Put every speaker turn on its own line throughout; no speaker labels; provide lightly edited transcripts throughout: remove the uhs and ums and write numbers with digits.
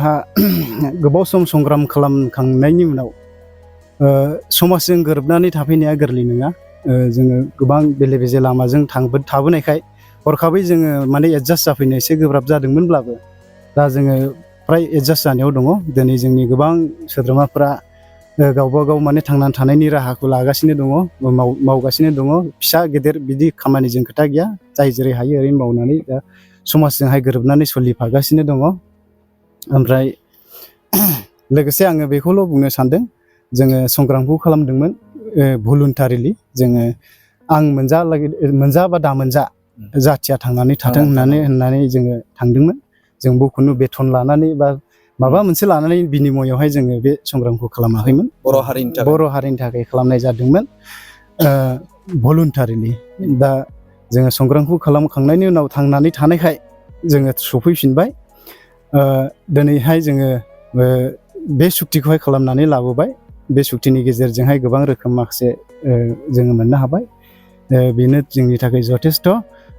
हा गोबाव सम संग्राम खालामखांनायनि उनाव समाजजों गोरोबनानै थाफैनाया गोरलै नङा। जोङो गोबां बेले-बेजे लामाजों थाबोनायखाय हरखाबै जोङो माने एडजास्ट जाफैनो एसे गोब्राब जादोंमोनब्लाबो दा जोङो फ्राय एडजास्ट जानायाव दङ। दिनै जोंनि गोबां सोद्रोमाफोरा गावबा गाव माने थांनानै थानायनि राहाखौ लागासिनो दङ, मावगासिनो दङ। फिसा गेदेर बिदि खामानिजों खोथा गैया, जाय जेरै हायो ओरैनो मावनानै दा समाजजोंहाय गोरोबनानै सोलिफागासिनो दङ। ओमफ्राय लोगोसे आङो बेखौल' बुंनो सानदों, जोङो संग्रामखौ खालामदोंमोन भलुन्टारिलि। जोङो आं मोनजा बा दा मोनजा जाथिया थांनानै थाथों होननानै जोङो थांदोंमोन। जोंबो खुनु बेथन लानानै बा माबा मोनसे लानानै बिनिमयआवहाय जोङो बे संग्रामखौ खालामाखैमोन। बर' हारिनि थाखाय खालामनाय जादोंमोन भलुन्टारिलि। दा जोङो संग्रामखौ खालामखांनायनि उनाव थांनानै थानायखाय जोङो सफैफिनबाय। दिनैहाय जोङो बे सुक्तिखौहाय खालामनानै लाबोबाय। बे सुक्तिनि गेजेरजोंहाय गोबां रोखोम माखासे जोङो मोननो हाबाय। बेनो जोंनि थाखाय जथेस्थ'।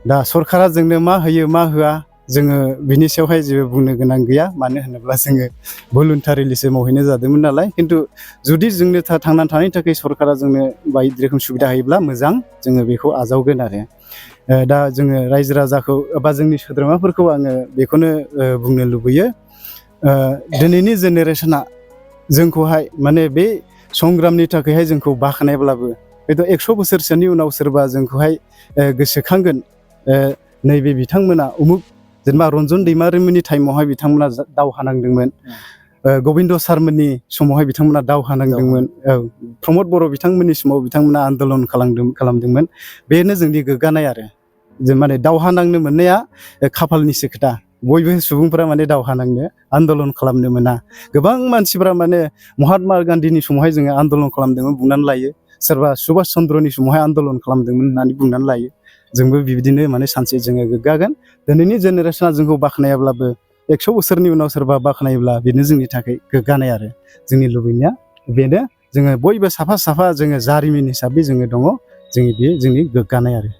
दा सरकारा जोंनो मा होयो मा होआ जोङो बिनि सायावहाय जेबो बुंनो गोनां गैया। मानो होनोब्ला जोङो भलुन्टारिलिसो मावहैनाय जादोंमोन नालाय। खिन्थु जुदि जोंनो थांनानै थानायनि थाखाय सरकारा जोंनो बायदि रोखोम सुबिदा होयोब्ला मोजां, जोङो बेखौ आजावगोन आरो। दा जोङो रायजो राजाखौ बा जोंनि सोद्रोमाफोरखौ आङो बेखौनो बुंनो लुबैयो, दिनैनि जेनेरेसना जोंखौहाय माने बे संग्रामनि थाखायहाय जोंखौ बाख्नायब्लाबो हयथ' 100 बोसोरसोनि उनाव सोरबा जोंखौहाय गोसोखांगोन, नैबे बिथांमोना उमुक जेनेबा रन्जन दैमारिमोननि टाइमावहाय बिथांमोना दावहा नांदोंमोन, गबिन्द सारमोननि समावहाय बिथांमोना दावहा नांदोंमोन, प्रमद बर' बिथांमोननि समाव बिथांमोना आन्दलन खालामदोंमोन। बेनो जोंनि गोग्गानाय आरो। जों माने दावहा नांनो मोननाया खाफालनिसो खोथा। बयबो सुबुंफोरा माने दावहा नांनो आन्दलन खालामनो मोना। गोबां मानसिफोरा माने महात्मा गान्धीनि समावहाय जोङो आन्दलन खालामदोंमोन बुंनानै लायो, सोरबा सुभाष चन्द्रनि समावहाय आन्दलन खालामदोंमोन होननानै बुंनानै लायो। जोंबो बिबदिनो माने सानसे जोङो गोग्गागोन। दिनैनि जेनेरेसना जोंखौ बाख्नायाब्लाबो 100 बोसोरनि उनाव सोरबा बाख्नायोब्ला बेनो जोंनि थाखाय गोग्गानाय आरो। जोंनि लुबैनाया बेनो, जोङो बयबो साफा साफा जोङो जारिमिन हिसाबै जोङो दङ, बेयो जोंनि गोग्गानाय आरो।